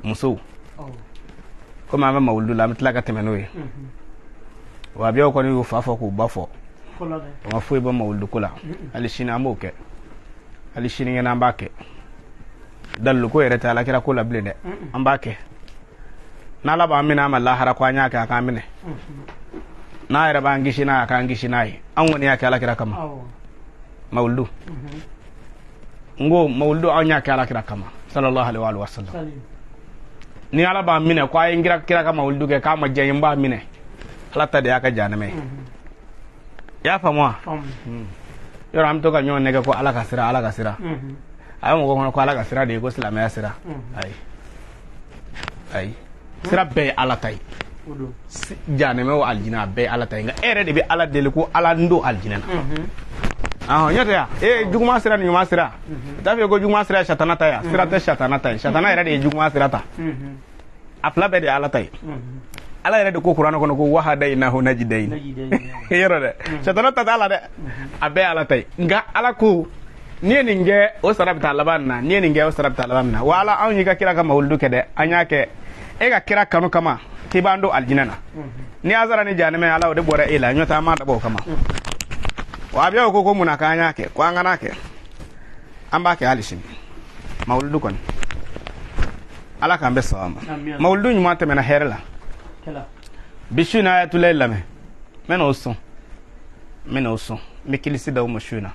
Musow, komi an bɛ mawuludu la, an bɛ tila ka tɛmɛ n'o ye. Wahabiyaw kɔni y'u fa fɔ k'u ba fɔ, o ma foyi bɔ mawuludu ko la. Hali sini an b'o kɛ, hali sinikɛnɛ an b'a kɛ. Dalilu ko yɛrɛ tɛ alakira ko la bilen dɛ, an b'a kɛ. N'Ala b'an minɛ a ma lahara ko an y'a kɛ, a k'an minɛ. N'a yɛrɛ b'an kisi n'a ye, a k'an kisi n'a ye. An kɔni y'a kɛ alakira kama. Mawuludu, n ko mawuludu, an y'a kɛ alakira kama, sallallahu alaihi wa sallam. Ni Ala b'an minɛ ko a ye n kira ka mawuludu kɛ k'a ma diya n ye, n b'a minɛ. Ala ta de y'a ka jahanama ye. I y'a faamu wa? Yɔrɔ an bɛ to ka ɲɔgɔn nɛgɛ ko Ala ka sira, Ala ka sira. A bɛ mɔgɔ kɔnɔ ko Ala ka sira de ye ko silamɛya sira. Ayi, ayi, sira bɛɛ ye Ala ta ye. Jahanama o alijinɛ, a bɛɛ ye Ala ta ye. Nka e yɛrɛ de bɛ Ala deli ko Ala n don alijinɛ na. Ɔhɔn, ɲɛ tɛ yan e juguman sira ni ɲuman sira t'a fɔ ko juguman sira ye satana ta ye. Sira tɛ satana ta ye, satana yɛrɛ de ye juguman sira ta. A fila bɛɛ de ye Ala ta ye. Ala yɛrɛ de ko kuranɛ kɔnɔ ko wahadayinahu najidayin. Yɔrɔ dɛ, satana ta t'a la dɛ, a bɛɛ ye Ala ta ye. Nka Ala ko n'i ye nin kɛ, o sara bɛ taa laban na. N'i ye nin kɛ, o sara bɛ taa laban na. Wa Ala, anw y'i ka kira ka mawuludu kɛ dɛ, an y'a kɛ e ka kira kanu kama k'i b'an don alijinɛ na. Ni a sara ni jahanama ye, Ala, o de bɔra e la. Ɲɔ tɛ an m'a dabɔ o kama. Wahabiyaw ko mun na k'an y'a kɛ, ko an kan'a kɛ. An b'a kɛ hali sini. Mawuludu kɔni, Ala k'an bɛ saba ma. Mawuludu ɲuman tɛmɛna hɛrɛ la. Bi su in na, ayatulayi lamɛn, n bɛna o sɔn, n bɛna o sɔn, n bɛ kilisi d'aw ma su in na.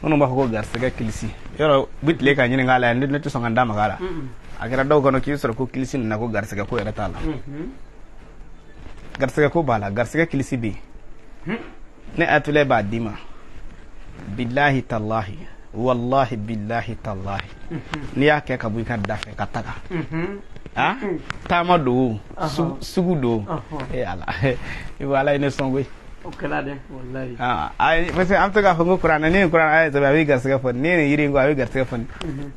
Minnu b'a fɔ ko garisɛgɛ kilisi, yɔrɔ u bɛ tile ka ɲininka a la yan, ne tɛ sɔn ka n da maga a la. A kɛra dɔw kɔnɔ k'i sɔrɔ ko kilisi nana, ko garisɛgɛ ko yɛrɛ t'a la. Garisɛgɛ ko b'a la, garisɛgɛ kilisi bɛ yen. Ne ayatulayi b'a d'i ma, bilahi talahi, wallahi bilahi talahi, n'i y'a kɛ ka bɔ i ka da fɛ ka taga, ah, taama don o, sugu don o, e Ala, i ko Ala ye ne sɔn koyi. O kɛra dɛ, wallahi. Ah, ayi, parce que an bɛ to k'a fɔ ko kuranɛ ni kuranɛ aya sɛbɛn, a bɛ garisɛgɛ fɔ ni nin yiri in ko a bɛ garisɛgɛ fɔ.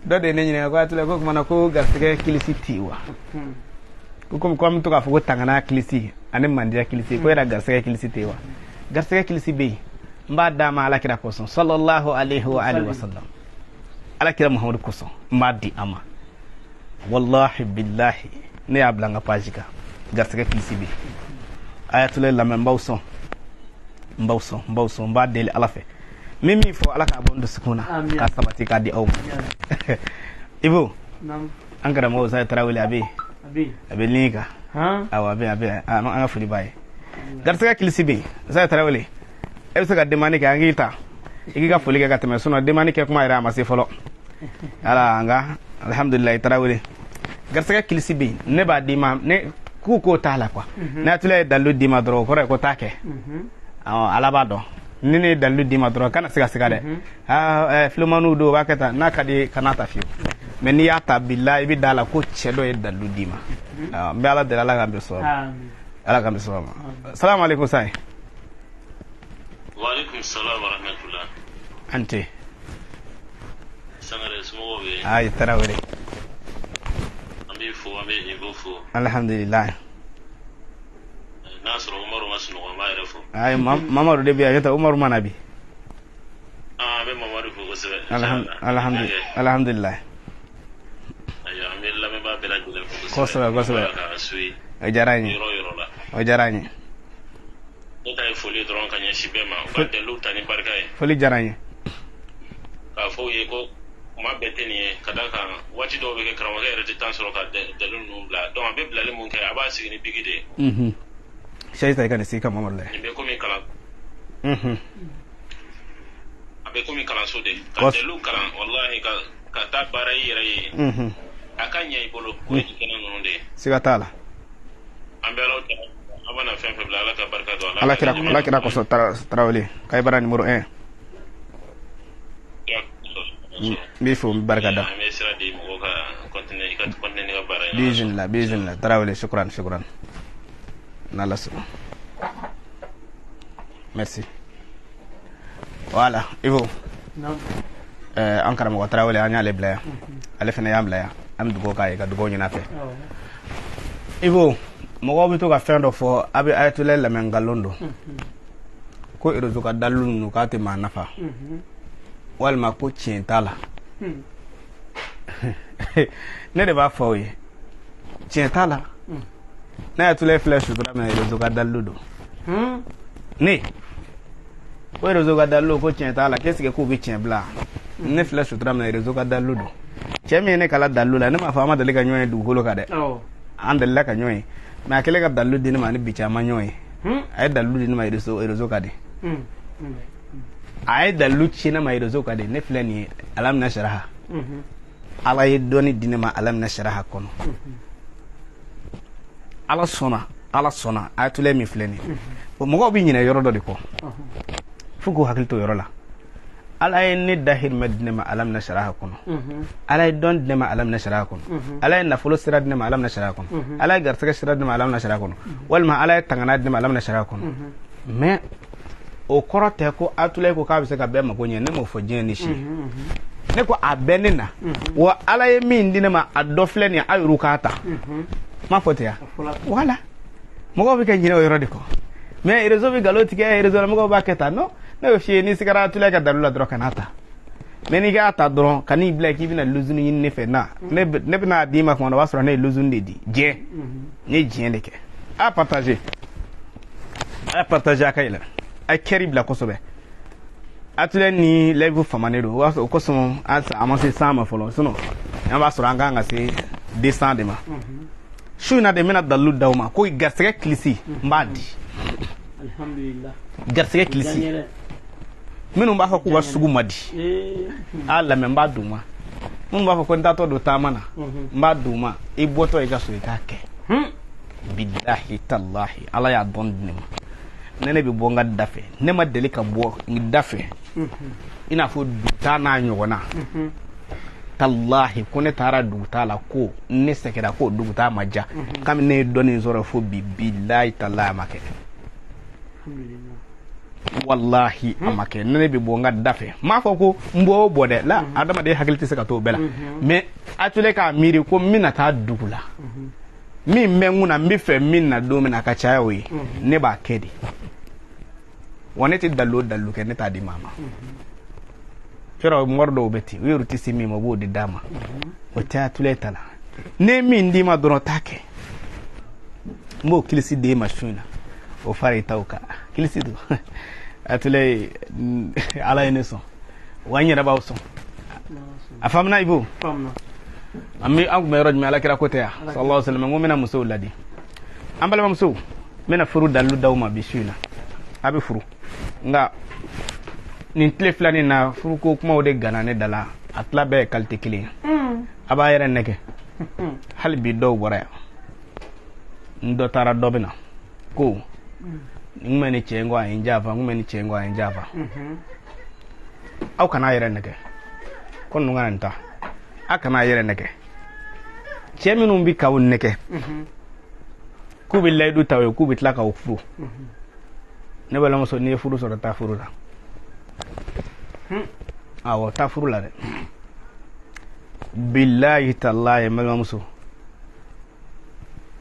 Dɔ de ye ne ɲininka ko ayatulayi ko tuma na ko garisɛgɛ kilisi tɛ yen wa? Ko komi ko an bɛ to k'a fɔ ko tangana kilisi ani mandiya kilisi, ko yɛrɛ garisɛgɛ kilisi tɛ yen wa? Garisɛgɛ kilisi bɛ yen. N b'a d'a ma Ala kira kosɔn, sallallahu alaihi wa alihi wa sallam. Ala kira Muhamadu kosɔn n b'a di a ma, wallahi billahi. Ne y'a bila n ka page kan, garisɛgɛ kilisi bɛ yen. Ayatulayi lamɛn, n b'aw sɔn, n b'aw sɔn, n b'aw sɔn. N b'a deli Ala fɛ, min min fɔ, Ala k'a bɔ n dusukun na k'a sabati k'a di aw ma. Ibu, an karamɔgɔ Sayi Tarawele, a bɛ yen, a bɛ ligne kan. Awɔ, a bɛ yen, a bɛ yen. An ka foli b'a ye. Garisɛgɛ kilisi bɛ yen. Sayi Tarawele, e bɛ se ka demande kɛ an k'i ta, i k'i ka foli kɛ ka tɛmɛ. Sinon demande kɛ kuma yɛrɛ a ma se fɔlɔ. Ala nka alhamdulilayi, Tarawele, garisɛgɛ kilisi bɛ yen. Ne b'a d'i ma, ne k'u k'o t'a la quoi. Ne ayatulayi ye dalilu d'i ma dɔrɔn, o kɔrɔ ye ko t'a kɛ. Ala b'a dɔn ni ne ye dalilu d'i ma dɔrɔn, kana siga siga dɛ. Aa, filomaniw don, o b'a kɛ tan. N'a ka di, kana ta fiyewu. Mais n'i y'a ta, bilahi, i bɛ da la ko cɛ dɔ ye dalilu d'i ma. N bɛ Ala deli, Ala k'an bɛn sawaba ma, Ala k'an bɛn sawaba ma. Salamu aleykum, Sayi. Waaleykum salam wa rahmatullah. An tɛ. Sangare, somɔgɔw bɛ yen? Ayi, Tarawele. An b'i fo, an bɛ Ibu fo. Alhamdulilayi. N'a sɔrɔ Umaru ma sunɔgɔ, an b'a yɛrɛ fo. Ayi, Mamadu de bɛ yan, n'o tɛ Umaru ma na bi. An bɛ Mamadu fo kosɛbɛ. Alhamdulilayi. Ayiwa, an bɛ lamɛnbaa bɛɛ lajɛlen fo. Kosɛbɛ kosɛbɛ. O diyara n ye. Yɔrɔ yɔrɔ la. O diyara n ye. Ne ta ye foli dɔrɔn ka ɲɛsin bɛɛ ma, u ka daliluw ta ni barika ye. Foli diyara n ye. K'a fɔ u ye ko kuma bɛɛ tɛ nin ye, ka d'a kan waati dɔw bɛ kɛ, karamɔgɔkɛ yɛrɛ tɛ temps sɔrɔ ka dalilu ninnu bila. Donc a bɛ bilali mun kɛ, a b'a sigi ni biki de ye. Sɛyi ta, i ka nin sigi ka Mamadu lajɛ. Nin bɛ komi kalan. A bɛ komi kalanso de, ka dalilu kalan, walahi, ka taa baara i yɛrɛ ye, a ka ɲɛ i bolo, o ye kɛnɛ ninnu de ye. Siga t'a la. An bɛ Ala an mana fɛn fɛn bila, Ala ka barika don a la. Ala kira, Ala kira kosɔn. Tarawele, Kayibara numéro 1, n b'i fo, n bɛ barika da. An bɛ sira di mɔgɔw ka continuer, i ka continuer n'i ka baara ye. Biizinila, biizinila, Tarawele, shukran, shukran, n'Ala sɔnna, merci. Voilà, Ivo, an karamɔgɔ Tarawele, an y'ale bila yan, ale fana y'an bila yan. An bɛ dugawu k'a ye, ka dugawu ɲini a fɛ. Ivo, mɔgɔw bɛ to ka fɛn dɔ fɔ, a bɛ ayatollah lamɛn, nkalon don, ko réseau ka dalilu ninnu k'a tɛ maa nafa, walima ko tiɲɛ t'a la. Ne de b'a fɔ aw ye. Tiɲɛ t'a la. Ne Ayatulayi filɛ sutura min na, réseau ka dalilu don. Ne ko réseau ka dalilu ko tiɲɛ t'a la, qu'est-ce que k'u bɛ tiɲɛ bila? Ne filɛ sutura min na, réseau ka dalilu don. Cɛ min ye ne kala dalilu la, ne m'a fɔ an ma deli ka ɲɔgɔn ye dugukolo kan dɛ. An delila ka ɲɔgɔn ye, mais a kɛlen ka dalilu di ne ma, ani bi cɛ an ma ɲɔgɔn ye. A ye dalilu di ne ma réseau kan de. A ye dalilu ci ne ma réseau kan de. Ne filɛ nin ye alam nasraha. Ala ye dɔnni di ne ma alam nasraha kɔnɔ. Ala sɔnna, Ala sɔnna. Ayatulayi min filɛ nin ye, mɔgɔw bɛ ɲinɛ yɔrɔ dɔ de kɔ, fo k'u hakili to yɔrɔ la. Ala ye ne dahirimɛ di ne ma alam nasraha kɔnɔ. Ala ye dɔn di ne ma alam nasraha kɔnɔ. Ala ye nafolo sira di ne ma alam nasraha kɔnɔ. Ala ye garisɛgɛ sira di ne ma alam nasraha kɔnɔ. Walima Ala ye tangana di ne ma alam nasraha kɔnɔ. Mais o kɔrɔ tɛ ko Ayatulayi ko k'a bɛ se ka bɛɛ mako ɲɛ. Ne m'o fɔ diɲɛ ni si. Ne ko a bɛɛ ne na, wa Ala ye min di ne ma, a dɔ filɛ nin ye, a yɛrɛw k'a ta. M'a fɔ ten ya? Voilà, mɔgɔw bɛ ka ɲinɛ o yɔrɔ de kɔ. Mais réseau bɛ nkalon tigɛ, réseau la mɔgɔw b'a kɛ tan. Non, ne bɛ f'i ye, n'i sigara Ayatulayi ka dalilu la dɔrɔn, kan'a ta. Mais n'i k'a ta dɔrɔn, ka n'i bila k'i bɛna luzuni ɲini ne fɛ na, ne bɛna d'i ma tuma dɔ, o b'a sɔrɔ ne ye luzuni de di. Diɲɛ ne ye diɲɛ de kɛ. A partager, a partager, a ka yɛlɛ, a ye kɛri bila kosɛbɛ. Ayatulayi ni live famanen don, o b'a sɔrɔ o kosɔn an ma se 100 ma fɔlɔ, sinon an b'a sɔrɔ an kan ka se 200 de ma. Su in na de, n bɛna dalilu d'aw ma ko garisɛgɛ kilisi n b'a di. Garisɛgɛ kilisi, minnu b'a fɔ k'u ka sugu ma di, a lamɛn, n b'a d'u ma. Minnu b'a fɔ ko n taatɔ don taama na, n b'a d'u ma. I bɔtɔ i ka so, i k'a kɛ. Bilahi talahi, Ala y'a dɔn di ne ma. Ne bɛ bɔ n ka da fɛ, ne ma deli ka bɔ n da fɛ i n'a fɔ dugutaa n'a ɲɔgɔnna. Talahi, ko ne taara dugutaa la, ko ne sɛgɛnna, ko dugutaa ma diya. Kami ne ye dɔnni sɔrɔ fo bi, bilahi talahi, a ma kɛ. Wallahi a ma kɛ. Ne bɛ bɔ n ka da fɛ, n m'a fɔ ko n bɔ o bɔ dɛ la, adamaden hakili tɛ se ka t'o bɛɛ la. Mais Ayatulayi k'a miiri ko n bɛna taa dugu la, min bɛ n kunna, n bɛ fɛ min na don min na a ka caya, o ye ne b'a kɛ de. Wa ne tɛ dalilu o dalilu kɛ, ne t'a di maa ma. Yɔrɔ mɔgɔ dɔw bɛ ten, u yɛrɛ tɛ se min ma, u b'o de d'a ma. O tɛ Ayatulayi ta la. Ne ye min d'i ma dɔrɔn, t'a kɛ. N b'o kilisi d'e ma su in na, o fara i taw kan. Kilisi don. Ayatulayi, Ala ye ne sɔn, wa n yɛrɛ b'aw sɔn. A faamuna Ibu? An bɛ an tun bɛ yɔrɔ jumɛn? Ala kira ko tɛ yan sallallahu alaihi wasallam. N ko n bɛna musow ladi, an balimamusow, n bɛna furu dalilu d'aw ma bi su in na. A bɛ furu, nka nin tile filanin na, furuko kumaw de gana ne da la. A tila bɛɛ ye qualité kelen ye. A b'a yɛrɛ nɛgɛ. Hali bi dɔw bɔra yan, n dɔ taara, dɔ bɛ na ko n kun bɛ ni cɛ in kɔ, a ye n janfa, n kun bɛ ni cɛ in kɔ, a ye n janfa. Aw kana a yɛrɛ nɛgɛ ko ninnu kana nin ta. A kana a yɛrɛ nɛgɛ. Cɛ minnu bɛ k'aw nɛgɛ k'u bɛ layidu t'aw ye, k'u bɛ tila k'aw furu, ne balimamuso, n'i ye furu sɔrɔ, taa furu la. Awɔ, taa furu la dɛ. Bilahi talahi, n balimamuso,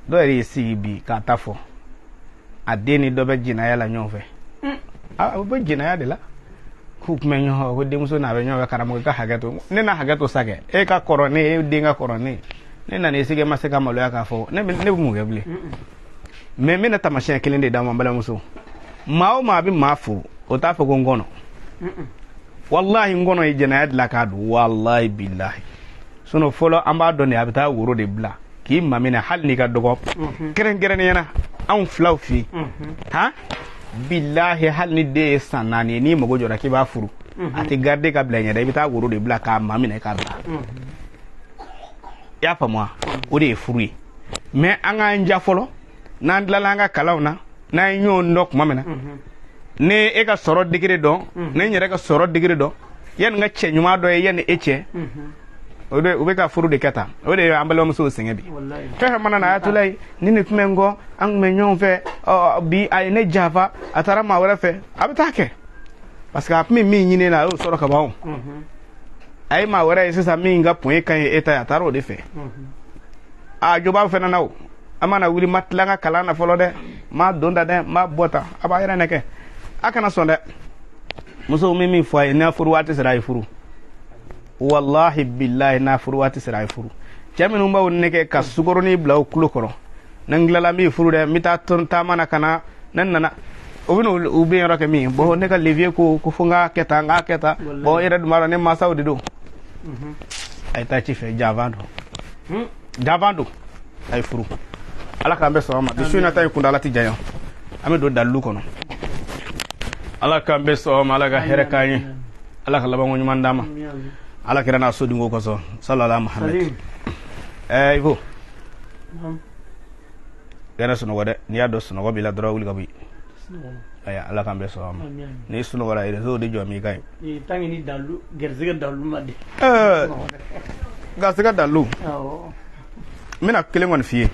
dɔw yɛrɛ y'i sigi bi k'a ta fɔ, a den ni dɔ bɛ jɛnɛya la ɲɔgɔn fɛ. A bɛ jɛnɛya de la, k'u tun bɛ ɲɔgɔn fɛ, ko denmuso n'a bɛ ɲɔgɔn fɛ. Karamɔgɔ, i ka hakɛ to ne na, hakɛ to sa kɛ, e ka kɔrɔ ne, e den ka kɔrɔ ne. Ne nana i sigi, ma se ka maloya k'a fɔ ne bɛ mun kɛ bilen. Mais n bɛna taamasiyɛn kelen de d'a ma, n balimamuso. Maa o maa bɛ maa fo, o t'a fɔ ko n kɔnɔ. Walahi, n kɔnɔ ye jɛnɛya dilan k'a don. Walahi bilahi. Sinon fɔlɔ an b'a dɔn de, a bɛ taa woro de bila k'i maminɛ, hali n'i ka dɔgɔ. Kɛrɛnkɛrɛnnenya la anw filaw fɛ yen, han, bilahi, hali ni den ye san 4 ye, n'i mago jɔra k'i b'a furu, a tɛ garder ka bila ɲɛ dɛ, i bɛ taa woro de bila k'a maminɛ k'a bila. I y'a faamu wa? O de ye furu ye. Mais an k'an ja fɔlɔ, n'an tilala an ka kalanw na, n'an ye ɲɔgɔn dɔn tuma min na, ne e ka sɔrɔ degré dɔn, ne n yɛrɛ ka sɔrɔ degré dɔn, yanni n ka cɛ ɲuman dɔ ye yanni e cɛ, o de u bɛ ka furu de kɛ tan. O de ye an balimamusow sɛgɛn bi. Fɛn fɛn mana na, Ayatulayi ni nin tun bɛ n kɔ, an tun bɛ ɲɔgɔn fɛ, bi a ye ne janfa, a taara maa wɛrɛ fɛ. A bɛ taa kɛ parce que a tun bɛ min ɲini na, a y'o sɔrɔ ka ban. O a ye maa wɛrɛ ye sisan min ka point ka ɲi e ta ye, a taara o de fɛ. A jo b'aw fana na o. An mana wuli, ma tila n ka kalan na fɔlɔ dɛ, n ma don ta dɛ, n ma bɔ ta. A b'a yɛrɛ nɛgɛ, a kana sɔn dɛ. Musow, min min fɔ a ye, n'a furu waati sera, a ye furu. Wallahi billahi, n'a furu waati sera, a ye furu. Cɛ minnu b'aw nɛgɛ ka sukoronin bila u tulo kɔrɔ, ni n tilala n b'i furu dɛ, n bɛ taa taama na ka na, ne nana o bɛ n'u bɛ yɔrɔ kɛ min ye. Bon, ne ka levier ko ko fo n k'a kɛ tan, n k'a kɛ tan. Bon, e yɛrɛ dun b'a dɔn ne mansaw de don. A ye taa ci fɛ, janfan don, janfan don. A ye furu. Ala k'an bɛ sɔn a ma. Bi su in na ta in kuntaala tɛ janya, an bɛ don dalilu kɔnɔ. Ala k'an bɛ sɔn a ma, Ala ka hɛrɛ k'an ye, Ala ka labanko ɲuman d'an ma, Ala kira n'a sodenko kosɔn, sallallahu Muhammad. Ibo kana sunɔgɔ dɛ, n'i y'a dɔn sunɔgɔ b'i la dɔrɔn wuli ka bɔ yen. Ayiwa, Ala k'an bɛɛ sɔn a ma. N'i sunɔgɔra, réseau de jɔ m'i ka ye. Tant que ni dalu garisɛgɛ dalu ma di. Garisɛgɛ dalu. N bɛna kelen kɔni f'i ye,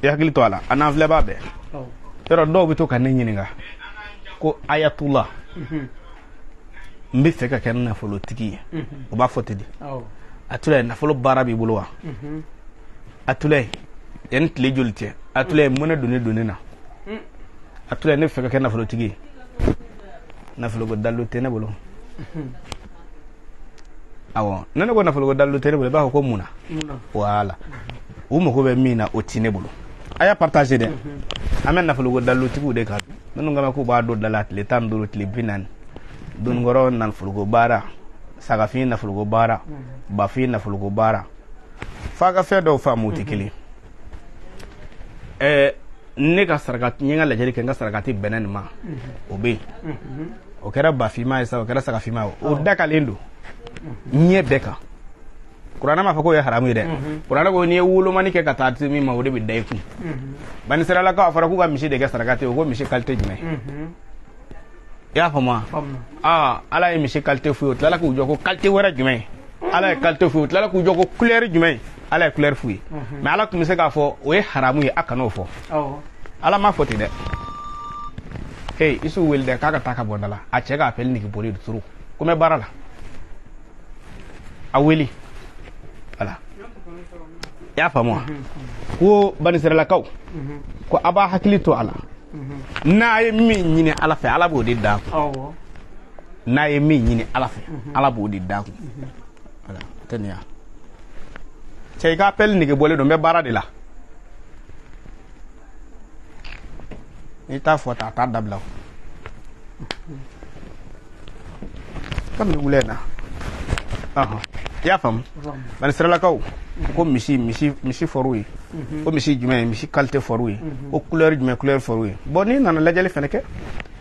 i hakili to a la, a n'an filɛbaa bɛɛ. Yɔrɔ dɔw bɛ to ka ne ɲininka ko ayatula, n bɛ fɛ ka kɛ nafolotigi ye. U b'a fɔ ten de. Atulayi, nafolo baara b'i bolo wa? Atulayi, yanni tile joli cɛ? Atulayi, mɔnɛ donnen ne na. Atulayi, ne bɛ fɛ ka kɛ nafolotigi ye. Nafoloko dalilu tɛ ne bolo. Awɔ, ne ko nafoloko dalilu tɛ ne bolo, i b'a fɔ ko mun na? Wala u mago bɛ min na, o ti ne bolo. A y'a partager dɛ. An bɛ nafoloko dalilutigiw de kan, minnu kama k'u b'a don da la tile 15, tile 40. Donkɔrɔ nafoloko baara, sagafin nafoloko baara, bafin nafoloko baara. F'a ka fɛn dɔw faamu, o tɛ kelen. Ne ka saraka, n ye n ka lajɛli kɛ, n ka sarakati bɛnna nin ma, o bɛ yen. O kɛra bafinma ye sa, o kɛra sagafinma ye, o dakalen don ɲɛ bɛɛ kan. Kuranɛ m'a fɔ k'o ye haramu ye dɛ. Kuranɛ ko n'i ye wolomani kɛ ka taa se min ma, o de bɛ da i kun. Banisiralakaw, a fɔra k'u ka misi de kɛ sarakati ye, o ko misi qualité jumɛn? I y'a faamu wa? Aa, Ala ye misi qualité f'u ye, o tilala k'u jɔ ko qualité wɛrɛ jumɛn? Ala ye qualité f'u ye, o tilala k'u jɔ ko couleur jumɛn? Ala ye couleur f'u ye. Mais Ala tun bɛ se k'a fɔ o ye haramu ye, a kan'o fɔ. Ala m'a fɔ ten dɛ. Hey, Isu wele dɛ, k'a ka taa ka bɔ da la. A cɛ ka appel nege bɔlen don trop. Ko n bɛ baara la. A wele. Voilà. I y'a faamu wa? Ko banisiralakaw, ko a b'a hakili to a la. N'a ye min ɲini Ala fɛ, Ala b'o de d'a kun. N'a ye min ɲini Ala fɛ, Ala b'o de d'a kun. Voilà, tɛ nin ya. Cɛ, i ka appel nege bɔlen don, n bɛ baara de la. N'i t'a fɔ ta, a t'a dabila o. Kabini wula in na. I y'a faamu? Banisiralakaw ko misi misi misi fɔr'u ye. Ko misi jumɛn ye, misi qualité fɔr'u ye. Ko couleur jumɛn, couleur fɔr'u ye. Bon, n'i nana lajɛli fɛnɛ kɛ,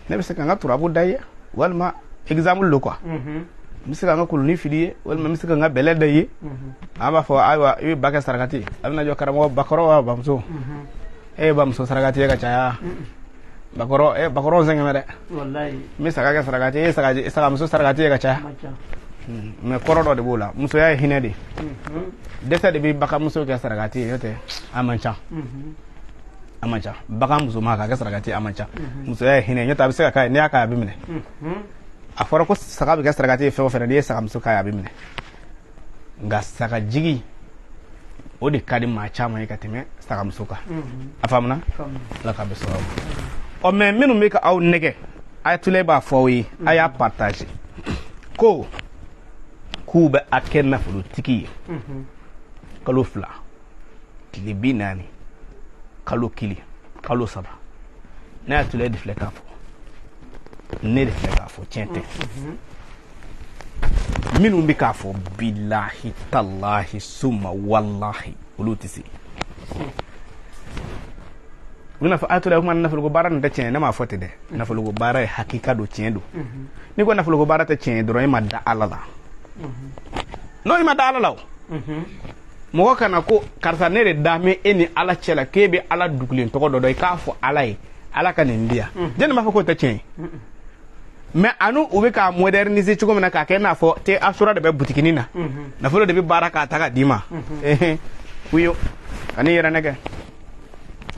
ne bɛ se ka n ka turabu da i ye, walima exemple don quoi. N bɛ se ka n ka koloni fili ye, walima n bɛ se ka n ka bɛlɛ da i ye. An b'a fɔ ayiwa, i bɛ ba kɛ sarakati. A bɛna jɔ karamɔgɔ bakɔrɔ wa bamuso? E ye bamuso sarakati ye ka caya. Bakɔrɔ, bakɔrɔ sɛgɛn dɛ. N bɛ saga kɛ sarakati, e ye sagamuso sarakati ye ka caya. Mais kɔrɔ dɔ de b'o la, musoya ye hinɛ de. Dɛsɛ de bɛ baganmuso kɛ sarakati ye, n'o tɛ a man ca. A man ca. Bagan musoman k'a kɛ sarakati, a man ca. Musoya ye hinɛ, n'o tɛ a bɛ se ka k'a ye, n'i y'a k'a ye a bɛ minɛ. A fɔra ko saga bɛ kɛ sarakati ye fɛn o fɛn na, n'i ye sagamuso k'a ye a bɛ minɛ. Nka sagajigi o de ka di maa caman ye ka tɛmɛ sagamuso kan. A faamuna? Ala k'a bɛ sɔrɔ. Ɔ, mais minnu bɛ ka aw nɛgɛ, Ayatollah b'a fɔ aw ye, a y'a partager. Ko k'u bɛ a kɛ nafolotigi ye kalo 2, tile 40, kalo 1, kalo 3. Ne Ayatollah de filɛ k'a fɔ, ne de filɛ k'a fɔ, tiɲɛ tɛ. Minnu bɛ k'a fɔ bilahi talahi suma walahi, olu tɛ se. U bɛna fɔ Ayatollah kuma nafoloko baara nin tɛ tiɲɛ ye. Ne m'a fɔ ten dɛ. Nafoloko baara ye hakika don, tiɲɛ don. N'i ko nafoloko baara tɛ tiɲɛ ye dɔrɔn, e ma da Ala la. Non, i ma da Ala la o. Mɔgɔ kana ko karisa ne de da bɛ e ni Ala cɛ la, k'e bɛ Ala dugulen tɔgɔ dɔ dɔn, i k'a fɔ Ala ye, Ala ka nin di yan. Jɛnni b'a fɔ k'o tɛ tiɲɛ ye. Mais anu u bɛ k'a moderniser cogo min na, k'a kɛ i n'a fɔ te asura de bɛ butikinin na, nafolo de bɛ baara k'a ta k'a d'i ma. Kuyo, kan'i yɛrɛ nɛgɛ,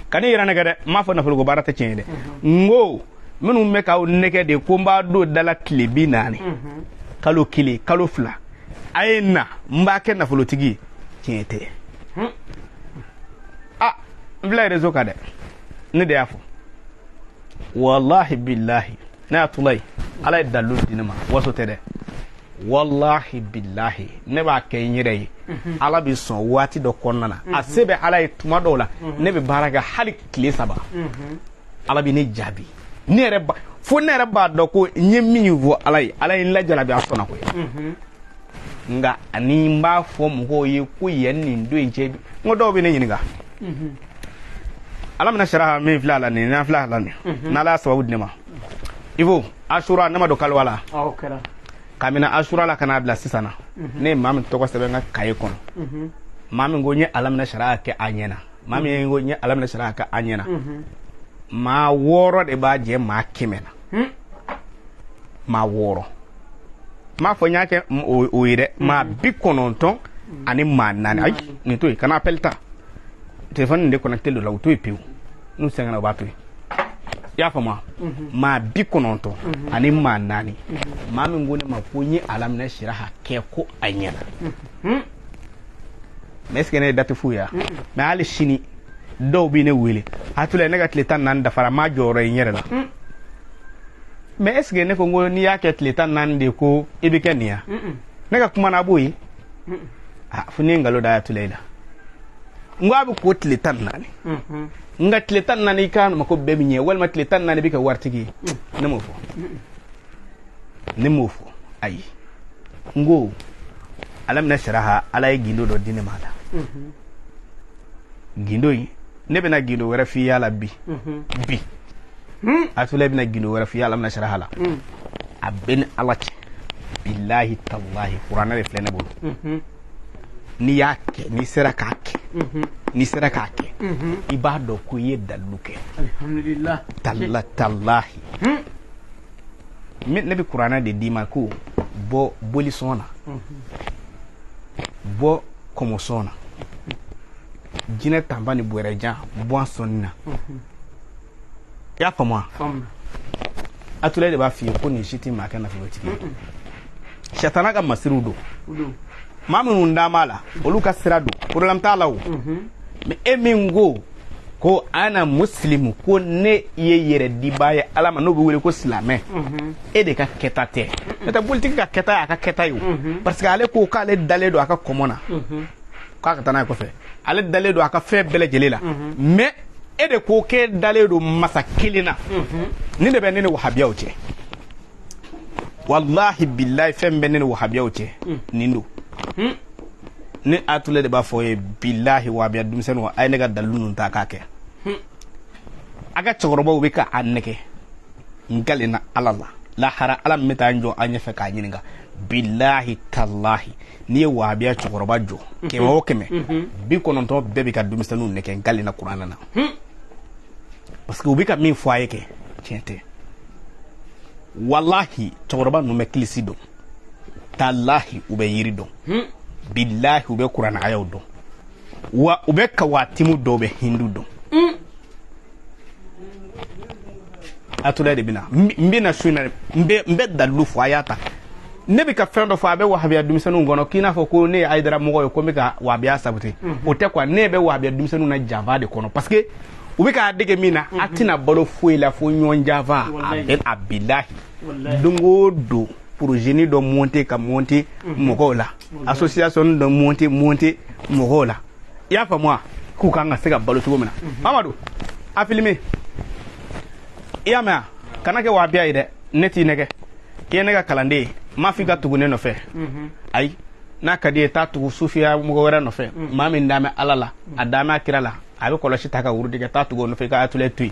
kan'i yɛrɛ nɛgɛ dɛ. N m'a fɔ nafoloko baara tɛ tiɲɛ ye dɛ. N ko minnu bɛ k'aw nɛgɛ de ko n b'a don da la tile 40, kalo 1, kalo 2, a ye na n b'a kɛ nafolotigi ye, tiɲɛ tɛ. Ah, n filɛ réseau kan dɛ, ne de y'a fɔ. Wallahi billahi, ne Ayatollah, Ala ye dalilu di ne ma, waso tɛ dɛ. Wallahi billahi ne b'a kɛ n yɛrɛ ye. Ala bɛ sɔn waati dɔ kɔnɔna na. A se bɛ Ala ye tuma dɔw la. Ne bɛ baara kɛ hali tile 3. Ala bɛ ne jaabi. Ne yɛrɛ ba fo ne yɛrɛ b'a dɔn ko n ye min fɔ Ala ye, Ala ye n lajarabi, a sɔnna koyi. Nka ani n b'a fɔ mɔgɔw ye ko yan nin don in cɛ, n ko dɔw bɛ ne ɲininka. Ala bɛna sariya min filɛ a la nin, n'an filɛ a la nin, n'Ala y'a sababu di ne ma. Ivo, Asura ne ma don kaliwa la. Awɔ, kɛra. Kabini Asura la ka n'a bila sisan na, ne ye maa min tɔgɔ sɛbɛn n ka kaye kɔnɔ, maa min ko n ye Ala minɛ sariya kɛ a ɲɛna, maa min ko n ye Ala minɛ sariya kɛ a ɲɛna, maa 6 de b'a jɛ maa 100 na. Maa 6. N m'a fɔ n y'a kɛ o ye dɛ, maa 94 ani maa 4. Ayi, nin to yen, kana appel ta. Téléphone nin de connecté don la, o to yen pewu. N'u sɛgɛnna, o b'a to yen. I y'a faamu wa? Maa 90 ani maa 4. Maa min ko ne ma ko n ye Ala minɛ sira kɛ ko a ɲɛna. Mais est ce que ne ye date f'u ye wa? Mais hali sini dɔw bɛ ne wele, Atula, ne ka tile 14 dafara, n m'a jɔyɔrɔ ye n yɛrɛ la. Mais est ce que ne ko n ko n'i y'a kɛ tile 14 de ko i bɛ kɛ nin ya? Ne ka kuma na a b'o ye. Ah, fo ni ye nkalon da Atula i la. N ko a bɛ ko tile 14. Nka tile 14 i ka mako bɛɛ bɛ ɲɛ, walima tile 14 bɛ kɛ waritigi ye. Ne m'o fɔ. Ne m'o fɔ. Ayi. N ko Ala minɛ saraha, Ala ye gindo dɔ di ne ma a la. Gindo in, ne bɛna gindo wɛrɛ f'i ye a la bi. Bi. Atula bɛna gindo wɛrɛ f'i ye Ala minɛ saraha la. A bɛ ni Ala cɛ. Bilahi talahi, kuranɛ de filɛ ne bolo. N'i y'a kɛ, n'i sera k'a kɛ, n'i sera k'a kɛ, i b'a dɔn ko i ye dalilu kɛ. Alhamdulillah. Talla talahi. Ne bɛ kuranɛ de d'i ma ko bɔ bolisɔn na, bɔ kɔmɔsɔn na, jinɛ tanba ni bɔrɛjan bɔ a sɔnni na. I y'a faamu wa? Faamu. Atula de b'a f'i ye ko nin si tɛ maa kɛ nafolotigi ye. Satana ka masiriw don. O don. Maa minnu dan b'a la, olu ka sira don, problème t'a la o. Mais e min ko ko ana muslimu, ko ne ye yɛrɛdibaa ye Ala ma, n'o bɛ wele ko silamɛ, e de ka kɛta tɛ. N'o tɛ politiki ka kɛta ye a ka kɛta ye o. Parce que ale ko k'ale dalen don a ka kɔmɔ na, k'a ka taa n'a ye kɔfɛ, ale dalen don a ka fɛn bɛɛ lajɛlen la. Mais e de ko k'e dalen don masa kelen na. Nin de bɛ ne ni wahabiyaw cɛ. Wallahi billahi, fɛn bɛ ne ni wahabiyaw cɛ, nin don. Ne Atule de b'a fɔ ye, bilahi, wahabiya denmisɛnninw, a ye ne ka dalilu ninnu ta k'a kɛ. A ka cɛkɔrɔbaw bɛ ka a nɛgɛ. N kalenna Ala la, lahara Ala min bɛ taa n jɔ an ɲɛfɛ k'a ɲininka, bilahi talahi, n'i ye wahabiya cɛkɔrɔba jɔ 100 o 100, 90 bɛɛ bɛ ka denmisɛnninw nɛgɛ. N kalenna kuranɛ na, parce que u bɛ ka min fɔ a ye kɛ tiɲɛ tɛ. Walahi, cɛkɔrɔba ninnu bɛ kilisi dɔn, talahi, u bɛ yiri dɔn, bilahi, u bɛ kuranɛ ayaw dɔn, wa u bɛ kawatimu dɔw bɛ hindu dɔn. Atula de bɛna, n bɛna su in na, n bɛ dalilu fɔ, a y'a ta. Ne bɛ ka fɛn dɔ fɔ, a bɛ wahabiya denmisɛnninw kɔnɔ k'i n'a fɔ ko ne ye Hayidara mɔgɔ ye, ko n bɛ ka wahabiya saboter. O tɛ quoi, ne bɛ wahabiya denmisɛnninw na janfa de kɔnɔ, parce que u bɛ k'a dege min na, a tɛna balo foyi la fo ɲɔgɔn janfa. A bɛ a bilahi. Don o don projet dɔ monter ka monter mɔgɔw la, association dɔ monter mɔgɔw la. I y'a faamu wa? K'u kan ka se ka balo cogo min na. Mamadu, a filmer. I y'a mɛn wa? Kana kɛ wahabiya ye dɛ, ne t'i nɛgɛ. I ye ne ka kalanden ye, n m'a fɔ i ka tugu ne nɔfɛ. Ayi, n'a ka di ye, taa tugu sufiya mɔgɔ wɛrɛ nɔfɛ. Maa min dan bɛ Ala la, a dan bɛ a kira la, a bɛ kɔlɔsi ta ka wurudi kɛ, taa tugu o nɔfɛ, i ka Atula to yen.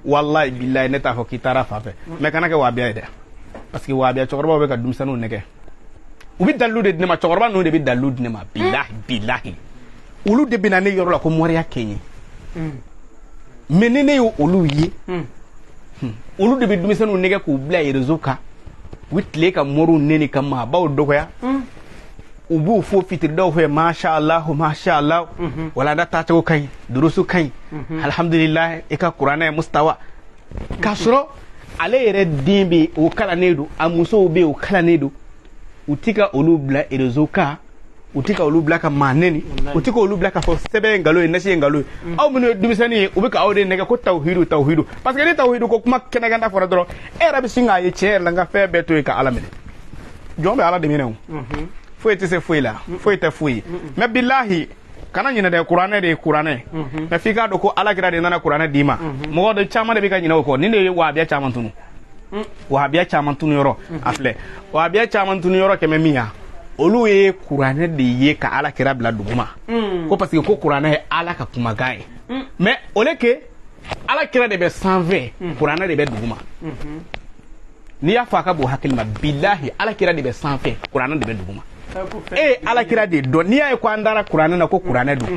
Walahi bilahi, ne t'a fɔ k'i taara fan fɛ. Mais kana kɛ wahabiya ye dɛ. Parce que wahabiya cɛkɔrɔbaw bɛ ka denmisɛnninw nɛgɛ. U bɛ dalilu de di ne ma, cɛkɔrɔba ninnu de bɛ dalilu di ne ma. Bilahi bilahi. Olu de bɛ na ne yɔrɔ la ko moriya kɛ n ye. Mais ni ne ye olu ye, olu de bɛ denmisɛnninw nɛgɛ k'u bila réseau kan. U bɛ tile ka moriw neni ka maabaw dɔgɔya. U b'u fo fitiridaw fɛ, masha Allah, masha Allah. Walanda taacogo ka ɲi, durusu ka ɲi. Alhamdulillah, i ka kuranɛ mustawa. K'a sɔrɔ ale yɛrɛ den bɛ yen, o kalannen don, a musow bɛ yen, o kalannen don. U ti ka olu bila réseau kan, u ti ka olu bila ka maa neni, u ti ka olu bila ka fɔ sɛbɛn ye nkalon ye, nasi ye nkalon ye. Aw minnu ye denmisɛnnin ye, u bɛ ka aw de nɛgɛ ko tawhidu, tawhidu. Parce que ni tawhidu ko kuma kɛnɛkanta fɔra dɔrɔn, e yɛrɛ bɛ sin k'a ye tiɲɛ yɛrɛ la, n ka fɛn bɛɛ to yen ka Ala minɛ. Jɔn bɛ Ala de minɛ o. Foyi tɛ se foyi la, foyi tɛ foyi ye. Mais bilahi, kana ɲinɛ dɛ, kuranɛ de ye kuranɛ. Mais f'i k'a dɔn ko Ala kira de nana kuranɛ d'i ma. Mɔgɔ de caman de bɛ ka ɲinɛ o kɔ. Nin de ye wahabiya caman tunu. Wahabiya caman tunu yɔrɔ a filɛ. Wahabiya caman tunu yɔrɔ kɛmɛ min ya, olu ye kuranɛ de ye ka Ala kira bila duguma. Ko parce que ko kuranɛ ye Ala ka kumakan ye. Mais au lieu que Ala kira de bɛ sanfɛ, kuranɛ de bɛ duguma. N'i y'a fɔ a ka bon hakili ma, bilahi, Ala kira de bɛ sanfɛ, kuranɛ de bɛ duguma. E ye Ala kira de dɔn. N'i y'a ye ko an dara kuranɛ na ko kuranɛ don,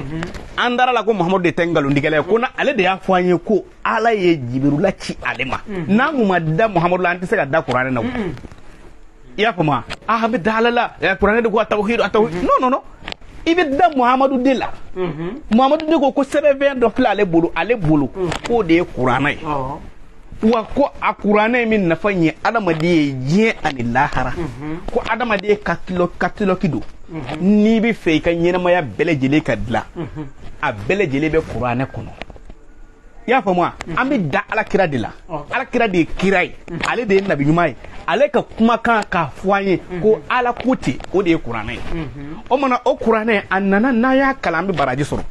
an dara la ko Muhamadu de tɛ nkalontigɛla ye, ko na ale de y'a fɔ an ye ko Ala ye Jibirula ci ale ma. N'an kun ma da Muhamadu la, an tɛ se ka da kuranɛ na o. I y'a faamu wa? Ah, an bɛ da Ala la, kuranɛ de ko a tawhid, a tawhid. Non, non, non, i bɛ da Muhamadu de la. Muhamadu de ko ko sɛbɛnfɛn dɔ filɛ ale bolo, ale bolo k'o de ye kuranɛ ye. Wa ko a kuranɛ min nafa ɲɛ adamaden ye diɲɛ ani lahara, ko adamaden ka katulɔki don. N'i bɛ fɛ i ka ɲɛnamaya bɛɛ lajɛlen ka dilan, a bɛɛ lajɛlen bɛ kuranɛ kɔnɔ. I y'a faamu wa? An bɛ da Ala kira de la. Ala kira de ye kira ye, ale de ye nabi ɲuman ye. Ale ka kumakan k'a fɔ an ye ko Ala ko ten, o de ye kuranɛ ye. O mana o kuranɛ a nana, n'an y'a kalan, an bɛ baraji sɔrɔ.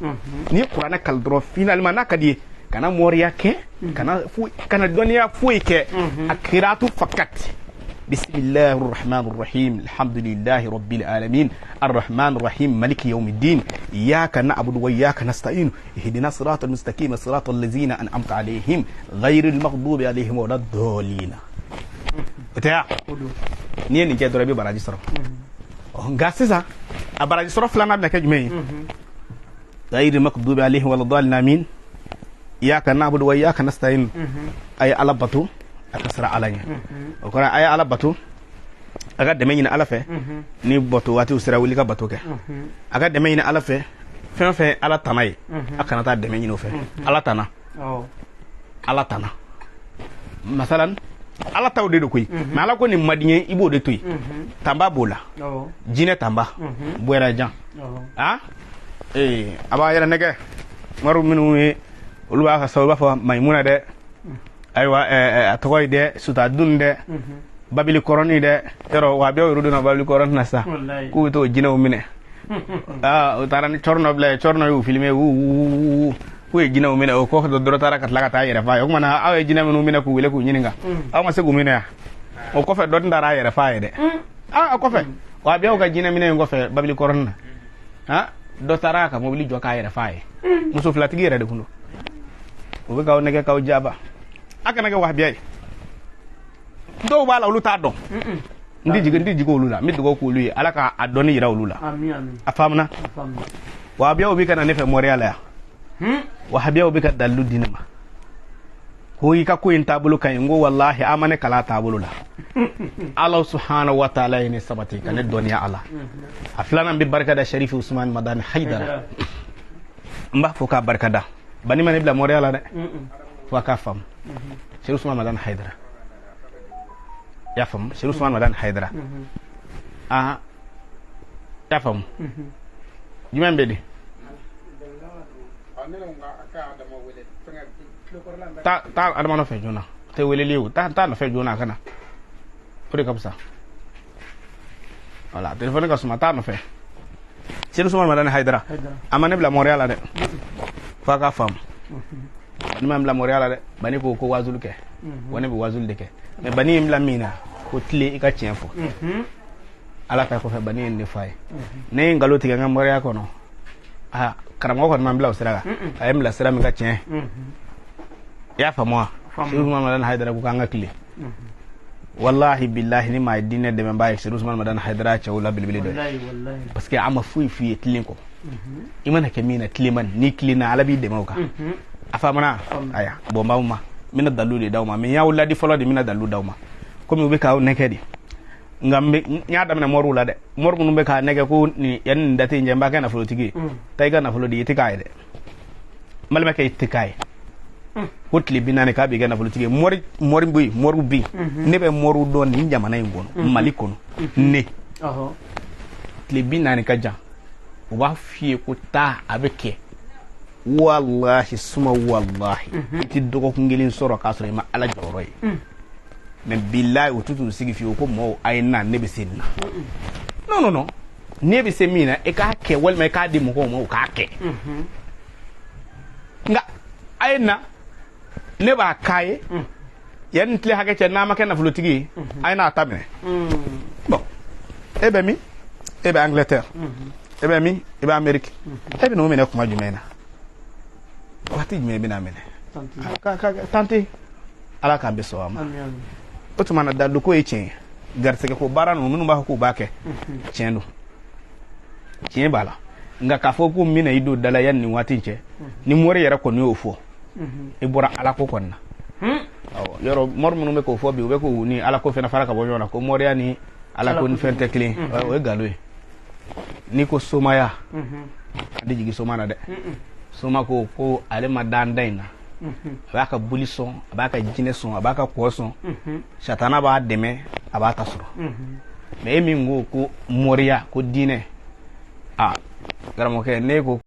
N'i ye kuranɛ kalan dɔrɔn, finalement, n'a ka di ye, kana mɔriya kɛ, kana foyi, kana dɔnniya foyi kɛ, a kiratu fakat. Bismillahi rahmani rahim, alhamdulillahi rabbil alamin, arrahman rahim, maliki yawmiddin, iyyaka na'budu wa iyyaka nasta'in, ihdina siratal mustaqim, siratal ladzina an'amta alayhim, ghayril maghdubi alayhim waladdallin. O tɛ ya? N'i ye nin kɛ dɔrɔn, i bɛ baraji sɔrɔ. Nka sisan a baraji sɔrɔ filanan bɛna kɛ jumɛn ye? Ghayril maghdubi alayhim waladdallin, amin. Iyyaka na'budu wa iyyaka nasta'in. A ye Ala bato, a ka siran Ala ɲɛ. O kɔrɔ, a ye Ala bato, a ka dɛmɛ ɲini Ala fɛ. Ni bato waatiw sera, wuli ka bato kɛ. A ka dɛmɛ ɲini Ala fɛ. Fɛn o fɛn Ala tana ye, a kana taa dɛmɛ ɲini o fɛ. Ala tana, Ala tana, masalan Ala taw de don koyi. Mais Ala ko nin man di n ye, i b'o de to yen. Tanba b'o la, jinɛ tanba bɔra jan. Ah, ee, a b'a yɛrɛ nɛgɛ. Mɔri minnu ye, olu b'a ka sababu, b'a fɔ Mayimuna dɛ, ayiwa, a tɔgɔ ye dɛ, Sutadun dɛ, babili kɔrɔnin dɛ. Yɔrɔ wa bɛɛ yɛrɛ donna babili kɔrɔnin na sisan k'u bɛ t'o jinɛw minɛ. Aa, u taara ni cɔrɔnɔ bila ye, cɔrɔnɔ y'u filmer wu k'u ye jinɛw minɛ. O kɔfɛ dɔ taara ka tila ka taa yɛrɛ f'a ye. O kumana aw ye jinɛ minnu minɛ k'u wele k'u ɲininka, aw ma se k'u minɛ yan. O kɔfɛ dɔ taara a yɛrɛ f'a ye dɛ. Aa, a kɔfɛ wa bɛɛ ka jinɛ minɛ in kɔfɛ babili kɔrɔnin na, ah, dɔ taara ka mobili jɔ k'a yɛrɛ f'a ye. Muso filatigi yɛrɛ de kun don. O bɛ k'aw nɛgɛ k'aw jaba. A kana kɛ wahabiya ye. Dɔw b'a la, olu t'a dɔn. N tɛ jigin, n tɛ jigin olu la. N bɛ dugawu k'olu ye, Ala ka a dɔnni yira olu la. A faamuna? Wahabiyaw bɛ ka na ne fɛ mɔriya la yan. Wahabiyaw bɛ ka dalilu di ne ma ko i ka ko in taabolo ka ɲi. N ko walahi, a ma ne kalan a taabolo la. Ala subhanahu wa ta'ala ye ne sabati ka ne dɔnniya a la. A filanan, bɛ barika da Sharifi Usman Madani Haidara. N b'a fɔ k'a barika da. Bani ma ne bila mɔriya la dɛ, fo a k'a faamu. Sharifi Usman Madani Haidara, i y'a faamu? Sharifi Usman Madani Haidara, ah, i y'a faamu? Jumɛn bɛ di? Taa, taa Adama nɔfɛ joona. Tɛ weleli ye o. Taa, taa nɔfɛ joona, a ka na, o de ka fisa. Wala telefɔni ka suma, taa nɔfɛ. Sharifi Usman Madani Haidara a ma ne bila mɔriya la dɛ, fo a k'a faamu. Bani ma n bila mɔriya la dɛ. Bani ko ko wazulu kɛ wa, ne bɛ wazulu de kɛ. Mais bani ye n bila min na, ko tilen i ka tiɲɛ fɔ. Ala ta kɔfɛ, bani ye nin de fɔ a ye. Ne ye nkalon tigɛ n ka mɔriya kɔnɔ, aa, karamɔgɔ kɔni ma n bila o sira kan. A ye n bila sira min ka tiɲɛ, i y'a faamu wa? Sharifi Usman Madani Haidara ko k'an ka tilen. Wallahi billahi, ni maa ye diinɛ dɛmɛbaa ye, Sharifi Usman Madani Haidara cɛw la belebele dɔ ye, parce que a ma foyi f'i ye tilen kɔ. I mana kɛ min na tilenman, n'i tilenna, Ala b'i dɛmɛ o kan. A faamuna? Aya, bon, n b'aw ma, n bɛna dalilu de d'aw ma. Mais n y'aw ladi fɔlɔ de, n bɛna dalilu d'aw ma komi u bɛ k'aw nɛgɛ de. Nka n y'a daminɛ mɔriw la dɛ. Mɔri minnu bɛ k'a nɛgɛ ko nin yanni nin date in cɛ, n b'a kɛ nafolotigi ye, taa i ka nafolo di. I tɛ k'a ye dɛ, n balimakɛ, i tɛ k'a ye. Ko tile 40 k'a b'i kɛ nafolotigi ye. Mɔri, mɔri bɛ yen, mɔriw bɛ yen. Ne bɛ mɔriw dɔn nin jamana in kɔnɔ, Mali kɔnɔ. Ne tile 40 ka jan, u b'a f'i ye ko taa, a bɛ kɛ. Walahi suma walahi, i tɛ dɔgɔkun kelen sɔrɔ k'a sɔrɔ i ma Ala jɔyɔrɔ ye. Mais bilayi, u t'u sigi fiyewu ko mɔgɔw a ye na, ne bɛ se nin na. Non, non, non, n'e bɛ se min na, e k'a kɛ walima i k'a di mɔgɔw ma u k'a kɛ. Nka a ye na, ne b'a k'a ye yanni tile hakɛ cɛ, n'a ma kɛ nafolotigi ye, a ye n'a ta minɛ. Bon, e bɛ min? E bɛ Angleterre, e bɛ min? E bɛ Amérique. E bɛ n'o minɛ kuma jumɛn na? Waati jumɛn e bɛna minɛ? Tante, Ala k'an bɛ sɔn a ma. O tuma na, daluko ye tiɲɛ ye. Garisɛgɛ ko baara ninnu, minnu b'a fɔ k'u b'a kɛ, tiɲɛ don, tiɲɛ b'a la. Nka k'a fɔ ko n bɛna i don da la yanni nin waati in cɛ, ni mori yɛrɛ kɔni y'o fɔ, i bɔra Ala ko kɔni na. Awɔ, yɔrɔ mori minnu bɛ k'o fɔ bi, u bɛ k'u ni Ala ko fana fara ka bɔ ɲɔgɔn na, ko moriya ni Ala ko ni fɛn tɛ kelen ye. O ye nkalon ye. N'i ko somaya, a tɛ jigin soma na dɛ. Soma ko ko ale ma dan da in na, a b'a ka boli sɔn, a b'a ka jinɛ sɔn, a b'a ka kɔ sɔn, satana b'a dɛmɛ, a b'a ta sɔrɔ. Mais e min ko ko moriya ko diinɛ, a karamɔgɔkɛ, ne ko